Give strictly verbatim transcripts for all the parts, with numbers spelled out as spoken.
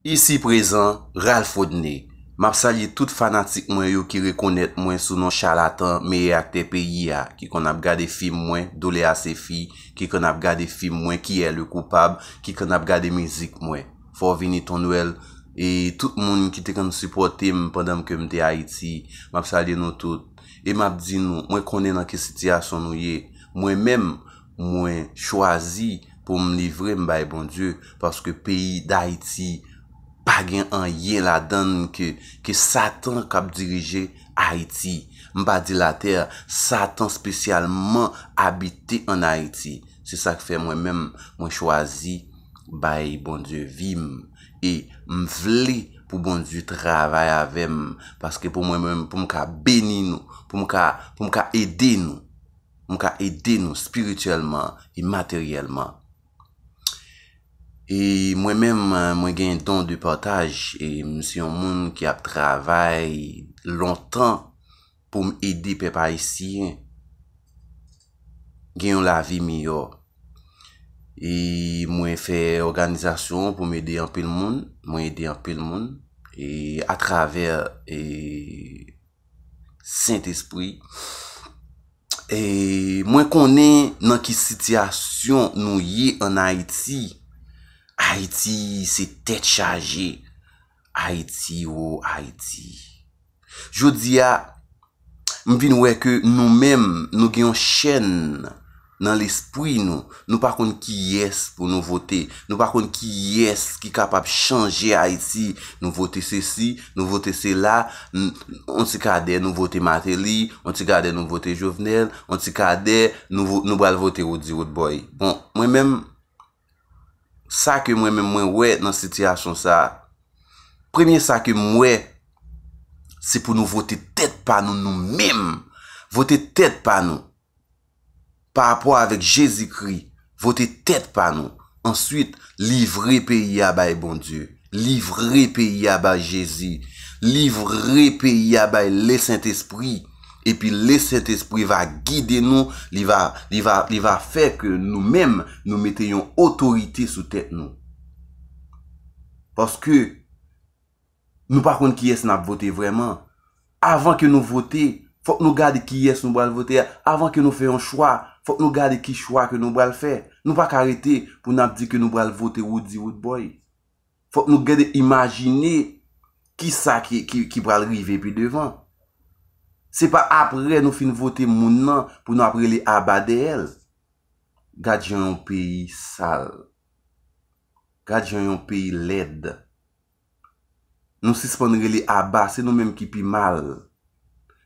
Isi prezan, Ralph Rodney. M ap salye tout fanatik mwen yo ki rekonèt mwen sou non chalatan, meyè aktè peyi a, ki konn ap gade fim mwen, Dole Asefi, ki konn ap gade fim mwen, Qui est le coupable, ki konn ap gade mizik mwen, Fò Vini Tonwèl, e tout moun ki te konn sipòte m pandan ke m te Ayiti. M ap salye nou tout. E m ap di nou, mwen konnen nan ki sitiyasyon nou ye. Mwen menm, mwen chwazi pou m livre m bay Bondye, paske peyi Dayiti pa gen anyen ladan l ke, ke Satan k ap dirije Ayiti. M pa di latè, Satan espesyalman abite ann Ayiti. Se sa k fè mwen menm, mwen chwazi bay Bondye vi m. E m vle pou Bondye travay avè m, paske pou mwen menm, pou m ka beni nou, pou m ka, pou m ka ede nou, pou m ka ede nou espirityèlman e materyèlman. E mwen menm, mwen gen don de pataj, e m se yon moun ki ap travay lontan pou m ede pèp ayisyen gen yon lavi miyò. E mwen fè òganizasyon pou m ede anpil moun, mwen ede anpil moun, e atravè, e Sentespri. E mwen konnen nan ki sitiyasyon nou ye ann Ayiti. Ayiti se tèt chaje. Ayiti, o Ayiti. Jodi a, m vin wè ke nou menm, nou gen yon chèn nan lespri nou. Nou pa konn kiyès pou nou vote. Nou pa konn kiyès ki kapab chanje Ayiti. Nou vote sesi, nou vote sela. N-, on ti kadè, nou vote Martelly. On ti kadè, nou vote Jovenel. On ti kadè, nou vo-, nou pral vote Roody Roodboy. Bon, mwen menm, sa ke mwen menm mwen wè nan sitiyasyon sa a, premye sa ke m wè, se pou nou vote tèt pa nou, nou menm. Vote tèt pa nou. Pa rapò avèk Jezikri, vote tèt pa nou. Answit, livre peyi a bay Bondye. Livre peyi a bay Jezi. Livre peyi a bay Lesentespri. Epi Lesentespri va gide nou, li va, li va, li va fè ke nou menm, nou mete yon otorite sou tèt nou. Paske nou pa konn kiyès n ap vote vrèman. Avan ke nou vote, fòk nou gade kiyès nou pral vote a. Avan ke nou fè yon chwa, fòk nou gade ki chwa ke nou pral fè. Nou pa ka rete pou n ap di ke nou pral vote Roody Roodboy. Fòk nou gade, imajine kisa ki, ki, ki pral rive pi devan. Se pa apre nou fin vote moun nan pou nou ap rele aba dèyè l. Gad jan yon peyi sal. Gad jan yon peyi lèd. Nou sispann rele aba, se nou menm ki pi mal.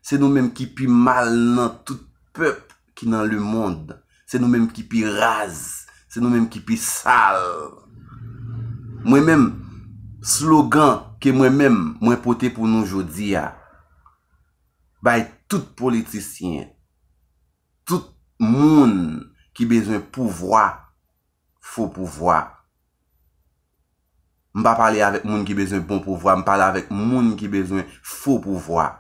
Se nou menm ki pi mal nan tout pèp ki nan lemonn. Se nou menm ki pi raz. Se nou menm ki pi sal. Mwen menm, slogan ke mwen menm, mwen pote pou nou jodi a, bay tout politisyen, tout moun ki bezwen pouvwa, fo pouvwa. M pa pale avèk moun ki bezwen bon pouvwa, m pale avèk moun ki bezwen fo pouvwa.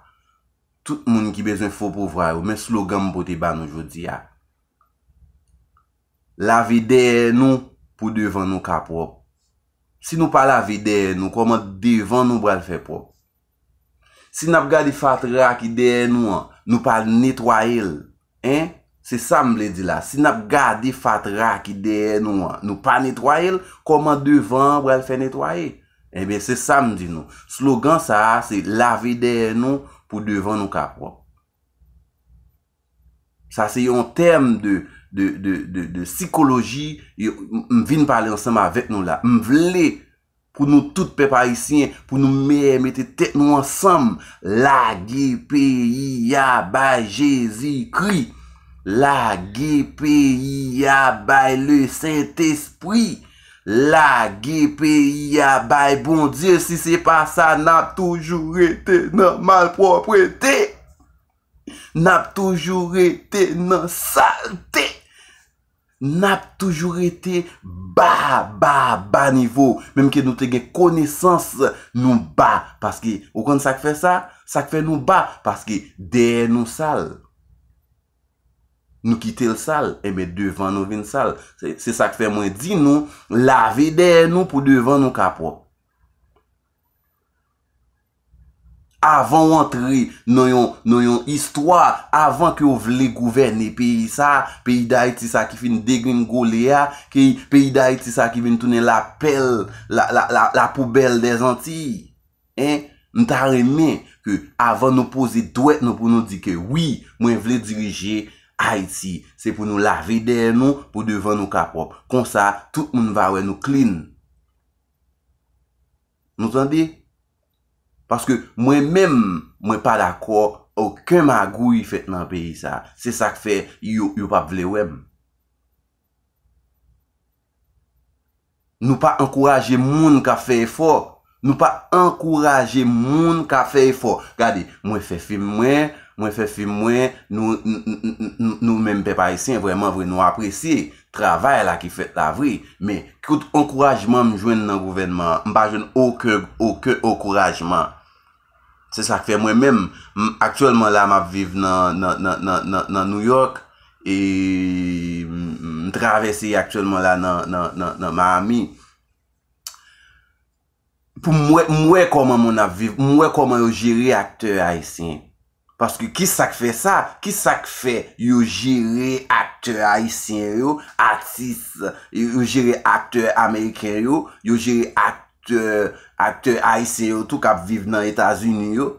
Tout moun ki bezwen fo pouvwa yo, men slogan m pote ba nou jodi a. Lave dèyè nou pou devan nou ka pwòp. Si nou pa lave dèyè nou, kòman devan nou pral fè pwòp? Si n ap gade fatra ki dèyè nou an, nou pa netwaye l, en? Se sa m vle di la. Si n ap gade fatra ki dèyè nou an, nou pa netwaye l, kòman devan an pral fè netwaye? Enben, se sa m di nou. Slogan sa a, se lave dèyè nou pou devan nou ka pwòp. Sa se yon tèm de, de, de, de, de sikoloji, yo, m, m vin pale ansanm avèk nou la. M vle pou nou tout pèp ayisyen, pou nou mèt mete tèt nou ansanm, lage peyi a bay Jezikri, lage peyi a bay Lesentespri, lage peyi a bay Bondye. Si se pa sa, n ap toujou rete nan malpwòpte. N ap toujou rete nan salte. N ap toujou rete ba, ba, ba nivo. Menm ke nou te gen konesans, nou ba. Paske, ou konn sa k fè sa? Sa k fè nou ba? Paske dèyè nou sal. Nou kite l sal, enben devan nou vin sal. Se, se sa k fè mwen di nou, lave dèyè nou pou devan nou ka pwòp. avan w antre nan yon, nan yon istwa, avan ke w vle gouvène peyi sa, peyi Dayiti sa ki fin degringole a, ke peyi Dayiti sa ki vin tounen lapèl, la, la, la, la poubelle des Antilles. En, m ta renmen ke avan nou poze dwèt nou pou nou di ke wi, mwen vle dirije Ayiti, se pou nou lave dèyè nou, pou devan nou ka pwòp. Konsa, tout moun va wè nou clean. Nou tande? Paske mwen menm, mwen pa dakò okenn magouy fèt nan peyi sa. Se sa k fè yo, yo p ap vle wè m. Nou pa ankouraje moun k ap fè efò. Nou pa ankouraje moun k ap fè efò. Gade, mwen fè fim mwen, mwen fè fim mwen, nou, n-, n-, n-, n-, nou menm pèp ayisyen, vrèman vre, nou apresye travay la ki fèt la vre. Men, tout ankourajman m jwenn nan gouvènman an, m pa jwenn okenn, okenn ankourajman. Se sa k fè mwen menm, m, aktyèlman la, m ap viv nan, nan, nan, nan, nan, nan New York, e m, m travèse aktyèlman la nan, nan, nan, nan Miami. Pou m wè, m wè kòman moun ap viv, m wè kòman yo jere aktè ayisyen. Paske ki sa k fè sa? Ki sa k fè yo jere aktè ayisyen yo, atis, yo jere aktè ameriken yo, yo jere aktè, aktè ayisyen yo tou k ap viv nan Etazini yo,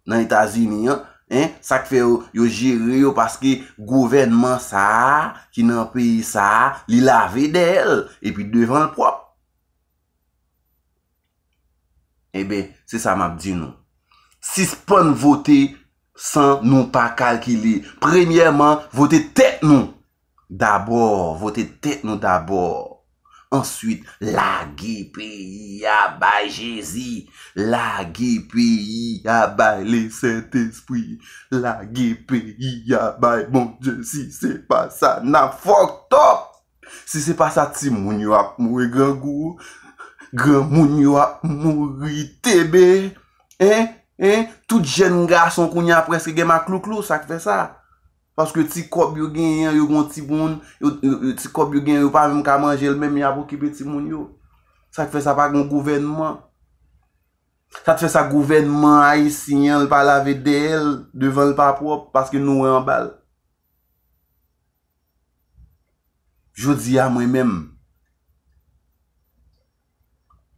nan Etazini an, en? Sa k fè yo, yo jere yo paske gouvènman sa a, ki nan peyi sa a, li lave dèyè l, epi devan l pwòp. Enben, se sa m ap di nou. Sispann vote san nou pa kalkile. Premyèman, vote tèt nou dabò. Vote tèt nou dabò. Answit, lage peyi a bay Jezi. Lage peyi a bay Lesentespri. Lage peyi a bay Bondye. Si se pa sa, n ap fucked up. Si se pa sa, timoun yo ap mouri grangou, granmoun yo ap mouri tebe. En, en, tout jèn gason kounye a prèske gen maklouklou, sa k fè sa. Paske ti kòb yo genyen an, yo gon timoun, yo, yo, yo, ti kòb yo genyen, yo pa menm ka manje l menm, y ap okipe timoun yo. Sa k fè sa pa gon gouvènman. Sa k fè sa gouvènman ayisyen an, l pa lave dèyè l, devan l pa pwòp, paske nou wè anba l. Jodi a, mwen menm,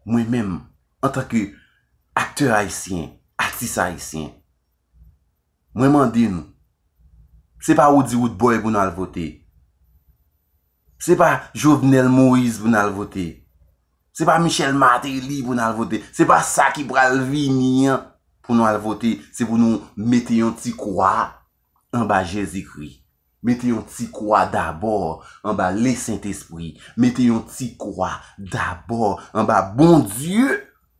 mwen menm, antanke aktè ayisyen, atis ayisyen, mwen mande nou, se pa Roody Roodboy pou n al vote. Se pa Jovenel Moïse pou n al vote. Se pa Michel Martelly pou n al vote. Se pa sa ki pral vini an pou nou al vote. Se pou nou mete yon ti kwa anba Jezikri. Mete yon ti kwa dabò anba Lesentespri. Mete yon ti kwa dabò anba Bondye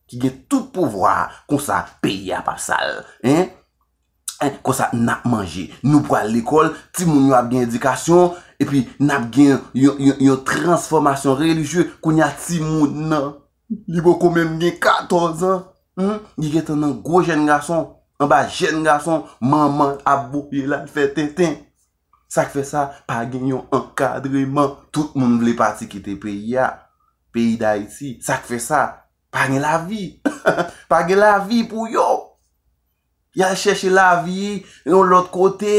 ki gen tout pouvwa. Konsa, peyi a p ap sal. En? En, konsa, n ap manje. Nou pral lekòl, timoun yo ap gen edikasyon, epi n ap gen yon, yon, yon transfòmasyon relijye. Kounye a, timoun nan, li poko menm gen katòz an. Hmm? Li gentan nan gwo jèn gason, anba jèn gason, manman l ap voye l al fè tenten. Sa k fè sa, pa gen yon ankadreman. Tout moun vle pati kite peyi a, peyi Dayiti. Sa k fè sa, pa gen lavi. Pa gen lavi pou yo. Y al chèche lavi yon lòt kote,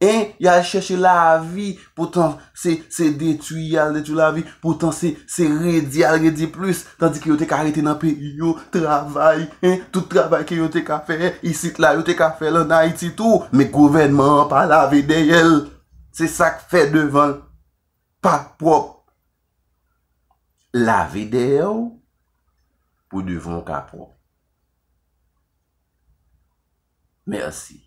en, y al chèche lavi, poutan se, se detwi, y al detwi lavi, poutan se, se redi, y al redi plis, tandike yo te ka rete nan peyi yo, travay, en, tout travay ke yo te ka fè, isit la, yo te ka fè l ann Ayiti tou, men gouvènman an pa lave dèyè l. Se sa k fè devan l pa pwòp. Lave dèyè w pou devan w ka pwòp. Mèsi.